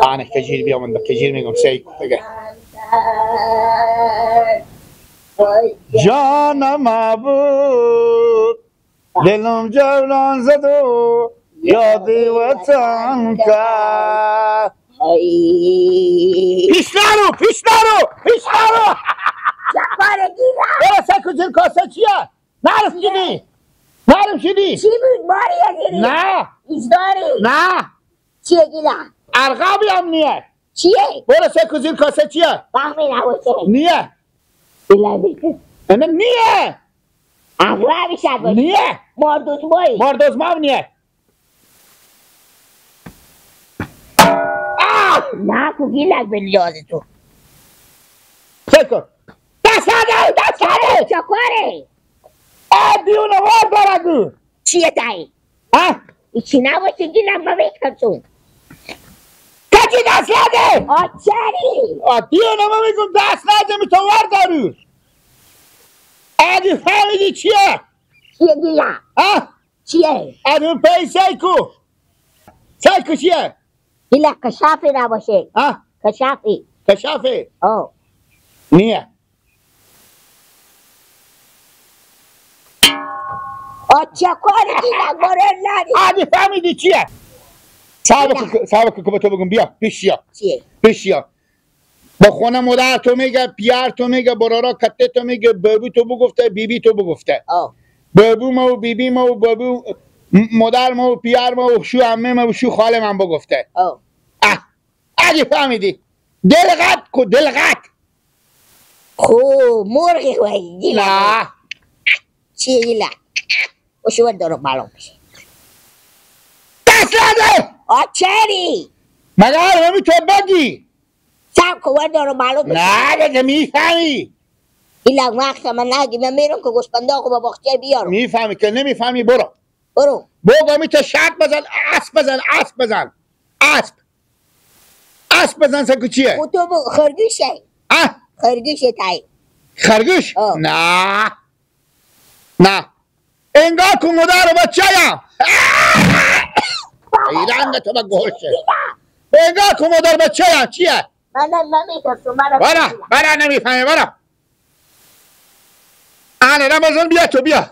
آنه کجیر بیا من به کجیر میگم سی بگه جانم بود دلم جولان زد و یاد وطن کرد. پیش نرو پیش نرو پیش نرو. برو سکو زیر کاسه چیه؟ نعرف شدی نعرف شدی چی بود؟ ماری زیری؟ نه ایزداری؟ نه چیه گیلا؟ ارغابی هم نیه. چیه؟ برو سکو زیر کاسه چیه؟ فهمی نباشه نیه. نه نیه. اغربی شد باشه نیه. ماردوزمایی ماردوزما هم نیه. نه کو گیلک به لیاز تو سکو دست نده دست نده چکاره؟ دیونه وار دارگو چیه تایی؟ ها؟ چی نباشه گیلک ما بیتم کجی دست نده؟ آچاری دیونه ما میگم دست نده می تو وار دارو. اگه فهمیدی چیه؟ چیه گیلک؟ ها؟ چیه؟ ادون پی سیکو سیکو چیه؟ گیلک کشافی نباشه. ها؟ کشافی کشافی؟ آه نیه. آچکاری گیلک باره ندی. اگه فهمیدی چیه؟ صاحب که به تو بگم بیا پیش یا چیه؟ پیش یا با خونه مادر تو میگه پیار تو میگه برارا کته تو میگه بابو تو بگفته بیبی تو بگفته بابو ما و بیبی ما و بابو مادر ما و پیار ما و شو عمه ما و شو خاله من بگفته. اگه فهمیدی دلغت کو دلغت خو مرغی خوی گیلک. نه چیه گیلک؟ وشو دارم معلوم بشه. دست نده. آچاری مگر همی تو بگی سب کو دارم معلوم بشه. نه دیگه میفهمی گیلک وقت من نگی من میرم که گوسپندا خو با باغچه بیارم. میفهمی که نمیفهمی برو برو بگو می تو شرط بزن اسب بزن اسب بزن اسب اسب بزن سکو چیه؟ خو تو خرگوشه. اه خرگوشه تایی خرگوش؟ نه نه انگار که مادر بچه یم ایران تو به گوشه انگار که مادر بچه یم چیه؟ من نمیترسم. برا برا نمیفهمی برا. آنه رمضان بیا تو بیا.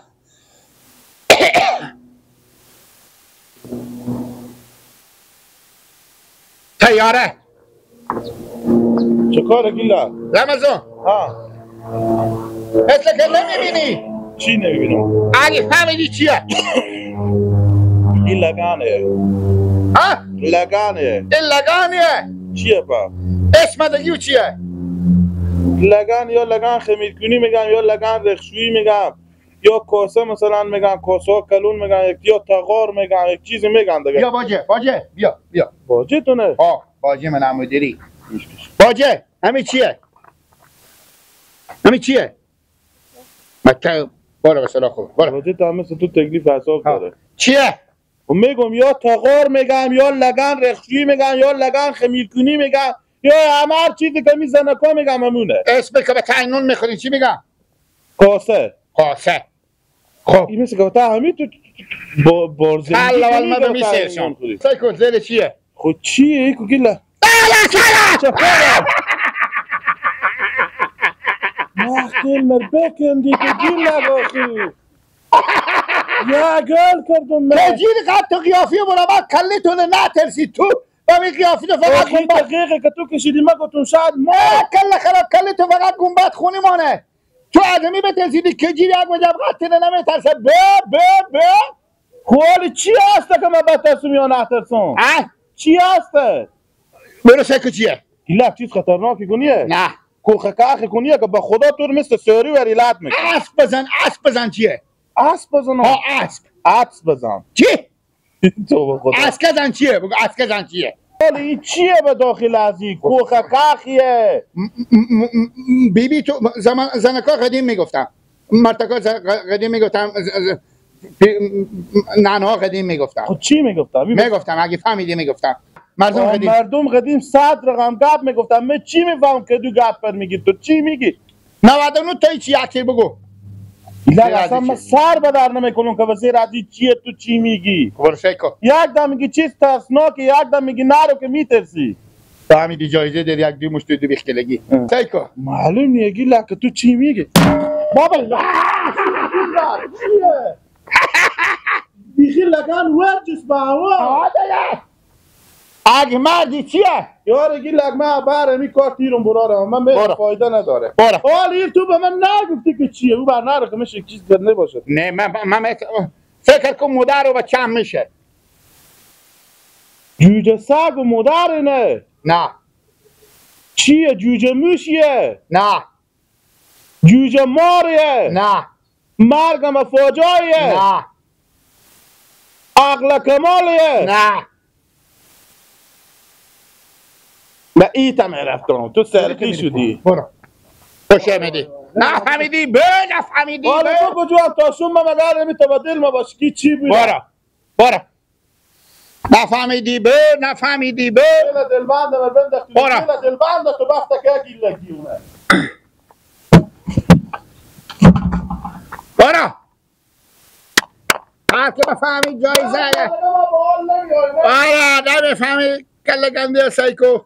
تیاره چه کاره گیلا؟ رمضان ها مثل که نمیبینی. چی نمیبینم؟ اگه فهمیدی چیه؟ این لگانه. ها؟ لگانه. این لگانیه. چیه با؟ اسم دیگه چیه؟ لگان یا لگان خمیرکنی میگم یا لگان رخشویی میگم یا کاسه مثلا میگم کاسه کلون میگم یا تغار میگم یک چیزی میگن دیگه. بیا باجه باجه بیا بیا باجه تو نه؟ ها باجه من عمودری. باجه همین چیه؟ همین چیه؟ مکه برو به صلاح خوب برو. باجه تو مثل تو تکلیف حساب داره. چیه؟ و میگم یا تغار میگم یا لگن رخشویی میگم یا لگن خمیرکنی میگم یا هر چیزی که میزنه میگم همونه. اسم که به تعینون میخورین چی میگم؟ کاسه. کاسه. خب این مثل که تا همین تو بارزنگی اول من به میسرشم سعی کن زیر چیه؟ خب چیه؟ ایکو گیلا چه مختل مربکن دیگه گیلا باخی یا گل کردم من تجیر قد تو قیافی برابر کلی تو نترسی تو با می قیافی تو فقط گنبد دقیقه که تو کشیدی ما گفتم شاید ما کل خراب کلی تو فقط گنبد خونی مانه تو آدمی بترسیدی که جیری یک وجب قتل نمیترسه به به به خوالی چی هسته که من بترسم یا نترسم؟ چی هسته؟ برو سکو چیه؟ گیلک چیز خطرناکی کنیه؟ نه کوخه کاخ کنیه که به خدا تو مثل سوری و ریلات میکنه. اسب بزن اسب بزن چیه؟ اسب بزن. ها اسب اسب بزن چی؟ تو به خدا اسب بزن چیه؟ بگو اسب بزن چیه؟ این چیه به داخل از این کوخه کاخیه؟ بیبی تو زمان زنکا قدیم میگفتم مرتکا قدیم میگفتم ننها قدیم میگفتم. خب چی میگفتم؟ میگفتم اگه فهمیدی میگفتم. مردم قدیم مردم قدیم 100 رقم گپ میگفتم. من چی میفهم که دو گپ پر میگی تو چی میگی؟ 99 تا چی یکی بگو. ایلگ اصلا من سر به در نمیکنم که وزیر عزیز چیه تو چی میگی؟ برو سیکو. یک دم میگی چیز ترسناکه، یک دم میگی نرو که میترسی. فهمیدی جایزه در یک دو مشت دو بیختلگی. سیکو. معلوم نیه گیلک که تو چی میگی؟ بابا چیه؟ بیخی لگن ورجس با هوا. اگه مردی چیه؟ یاره گیلک من بر می کار تیرم برارم من فایده نداره. حالا تو به من نگفتی که چیه؟ او بر نره که میشه چیز در نباشه. نه من فکر کن مادر و بچه هم میشه. جوجه سگ و مادر نه. نه. چیه؟ جوجه موشیه؟ نه. جوجه ماریه؟ نه. مرگم فاجعه؟ نه. عقل کمالیه؟ نه. من ایتم رفتم تو سرکی شدی. برو خوش آمدی. نفهمیدی به نفهمیدی. آره تو کجا تا شون من مگر نمی تبدل ما باش کی چی بود. برو برو. نفهمیدی به نفهمیدی به. دلبند من بند تو دلبند تو بخت که گیلگی اونه. برو. هر که بفهمی جایزه. آره نمیفهمی کله گنده سایکو.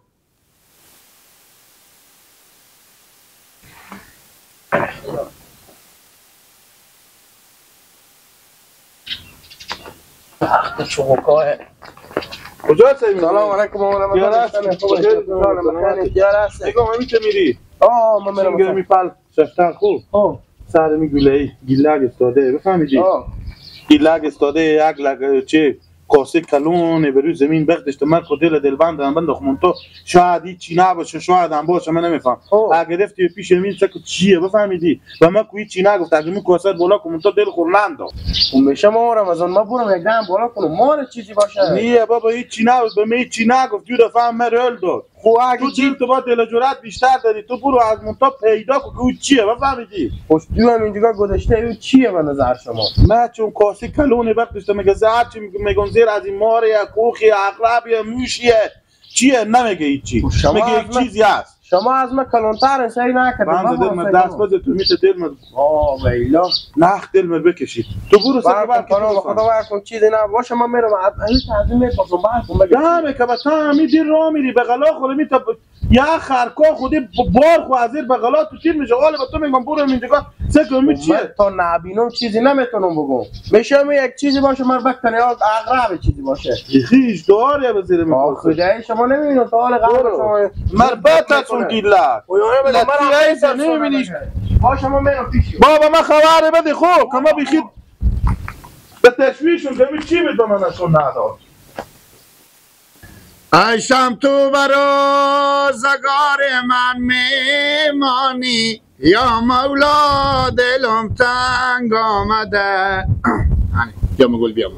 وقت شموکاه. کجا هستی؟ سلام علیکم آقا. میگم همین که میری؟ آه من میرم. میگم میپل شفتن خوب. سر می گوله گیلگ استاده بفهمیدی؟ گیلگ استاده یک لگ چه کاسه کلون به روی زمین بخدش تو من خود دل دلبند بند خمون تو شاید هیچی نباشه شاید هم باشه من نمیفهم. اگه رفتی پیش امین سکو چیه بفهمیدی؟ و من کوی چی نگفت اگه من کاسه بالا کنم تو دل خورلند داد. اون میشه ما رمضان ما برم یک دم بالا کنم مال چیزی باشه. نه بابا هیچی نبود به من هیچی نگفت دو دفعه من رل داد. خب اگه چی تو با دل جرأت بیشتر داری تو برو از مونتا پیدا کن که چیه بفهمیدی؟ خوش دو هم اینجا گذاشته او چیه به نظر شما؟ من چون کاسه کلون وقت میگه زهر چی میگم زیر از این ماره یا کوخی عقرب یا موشیه چیه نمیگه هیچی میگه یک چیزی هست. شما از من کلانتر سعی نکردی. من دل من دست بزن تو میشه دل من آه ویلا نخ دل من بکشید تو برو سر بر خدا خدا کن چیزی نه باشه من میرم این تعظیم میپرسم بعد کن بگم نه که با تا می دیر راه میری بغلا خود می تا یا خرکا خودی بار خو از زیر بغلا تو تیر میشه حالا با تو میگم برو اینجا سر می چیه تا نبینم چیزی نمیتونم بگم میشه یک چیزی باشه من بکنه یا عقرب چیزی باشه خیش داره به زیر می خدای شما نمیبینم تا حال قبل شما مربط اون گیلک نمیبینیش باشه ما میرم پیش بابا من خبر بده خوب که ما بیخید به تشویشون که چی به من نشون نداد. ایشم تو برا زگار من میمانی یا مولا دلم تنگ آمده. بیا مگل بیا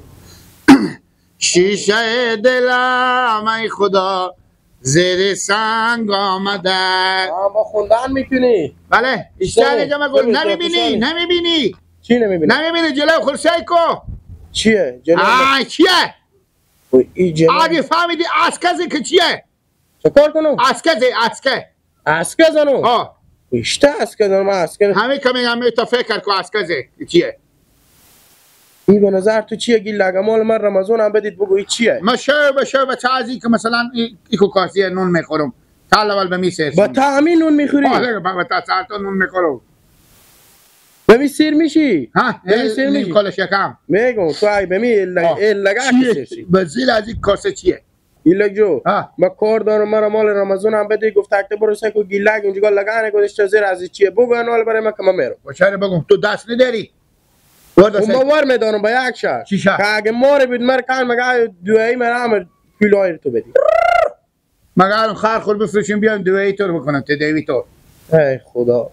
شیشه دلم ای خدا زیر سنگ آمده. با خوندن میتونی؟ بله اشتر اینجا مگل نمیبینی نمیبینی چی نمیبینی؟ نمیبینی جلو خود سیکو چیه؟ جلو چیه؟ اگه فهمیدی اسکزه که چیه؟ چکار کنم؟ اسکزه اسکه اسکه زنم؟ ها اشته اسکه زنم اسکه همه که میگم تا فکر کو اسکزه چیه؟ این به نظر تو چیه گیلگ مال من رمضان هم بدید بگو این چیه؟ ما شو به چه که مثلا ایکو کاسه نون میخورم تا اول به می سیر با تا همین نون میخوری؟ آره با تا تا نون میخورم به می سیر میشی؟ ها به می سیر میشی؟ کل شکم میگم تو ای به می لگا سیر شی به زیر از این کاسه چیه؟ گیلگ جو ما کار دارم مرا مال رمضان هم بدی گفت تکته برو سکو گیلگ اینجا لگانه گذاشته زیر از چیه بگو انال برای من که من میرم. چرا بگم تو دست نداری؟ اون باور میدانم با یک شرط که اگه ماره بید مر کن مگه دوهی مرا پولای تو بدی مگر خر خور بفروشیم بیایم دوهی تو رو بکنم تدوی تو. ای خدا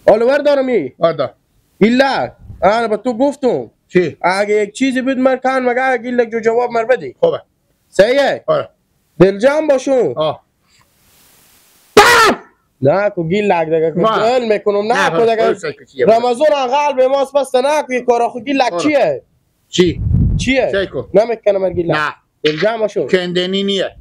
حالا ور دارم ای وردار گیلک انا با تو گفتم چی؟ اگه یک چیزی بود مر کن مگه گیلک جو جواب مر بدی خوبه صحیحه؟ آره دلجام باشون آه نه کو گیلک دیگه کو دل میکنم نه کو دیگه رمضان قلب ماست پس نه کو کارا خو گیلک چیه؟ چی؟ چیه؟ نمیکنم گیلک نه دلجام باشون کندنی نیه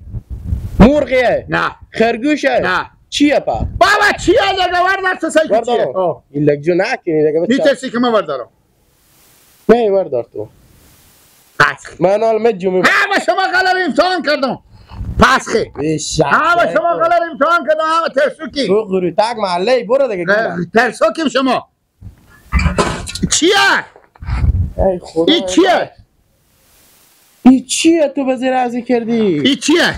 مرغیه نه خرگوشه نه چیه پا؟ بابا چیه دیگه وردار تو سعی کن چیه؟ گیلک جو نکنی دیگه بچه. میترسی که من وردارم؟ نه وردار تو. پسخ. من حال مجومی. ها با شما غلط امتحان کردم. پسخه. ها با شما غلط امتحان کردم. ها ترسوکی. تو قروی تاک محله برو دیگه. ترسوکیم شما. چیه؟ ای خدا. این چیه؟ این چیه تو به زیر ازی کردی؟ این چیه؟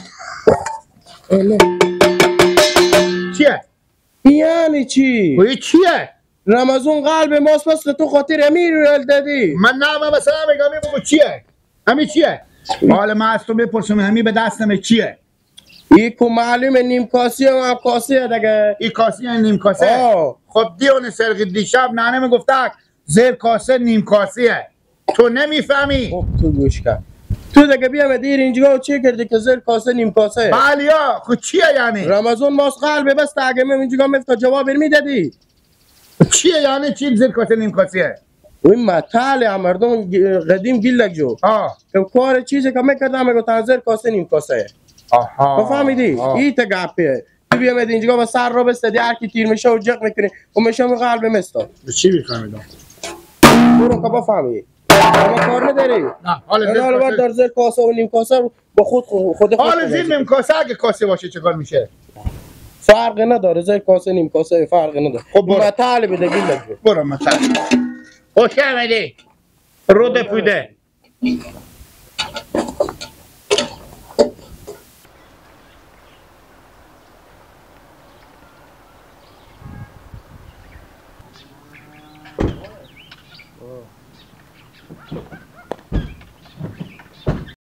چیه؟ یعنی چی؟ این چیه؟ رمضان قلب ماست مثل تو خاطر امیر رو دادی. من نه من مثلا میگم بگو چیه؟ همین چیه؟ حالا من از تو بپرسم همین به دستم چیه؟ این کو معلومه نیم کاسیه و هم کاسیه دیگه. این کاسیه نیم کاسه؟ خب دیون سرقی دیشب ننه میگفته زیر کاسه نیم کاسیه. تو نمیفهمی؟ خب تو گوش کن. تو دیگه بیا دیر اینجا چه کردی که زیر کاسه نیم کاسه؟ بله یا خب چیه یعنی؟ رمضان ماست قلب بس اگه من اینجا میفتا جواب میدادی. چیه یعنی چی زیر کاسه نیم کاسیه؟ این مطال مردم قدیم گیلک جو. که کار چیزی که میکردم میگفتن زیر کاسه نیم کاسه. آها. بفهمیدی؟ این تا گپه. تو بیا مد اینجا با سر رو بستدی هر کی تیر میشه و جق میکنی و میشه قلب مستا. چی میفهمیدم؟ برو که بفهمی. ما کار نداری. نه حالا زیر زیر کاسه و نیم کاسه با خود خود حالا زیر نیم کاسه اگه کاسه باشه چیکار میشه؟ فرق نداره زیر کاسه نیم کاسه فرق نداره. خب برو مطال بده گیلک. برو مطال. خوش آمدی. رود پوده.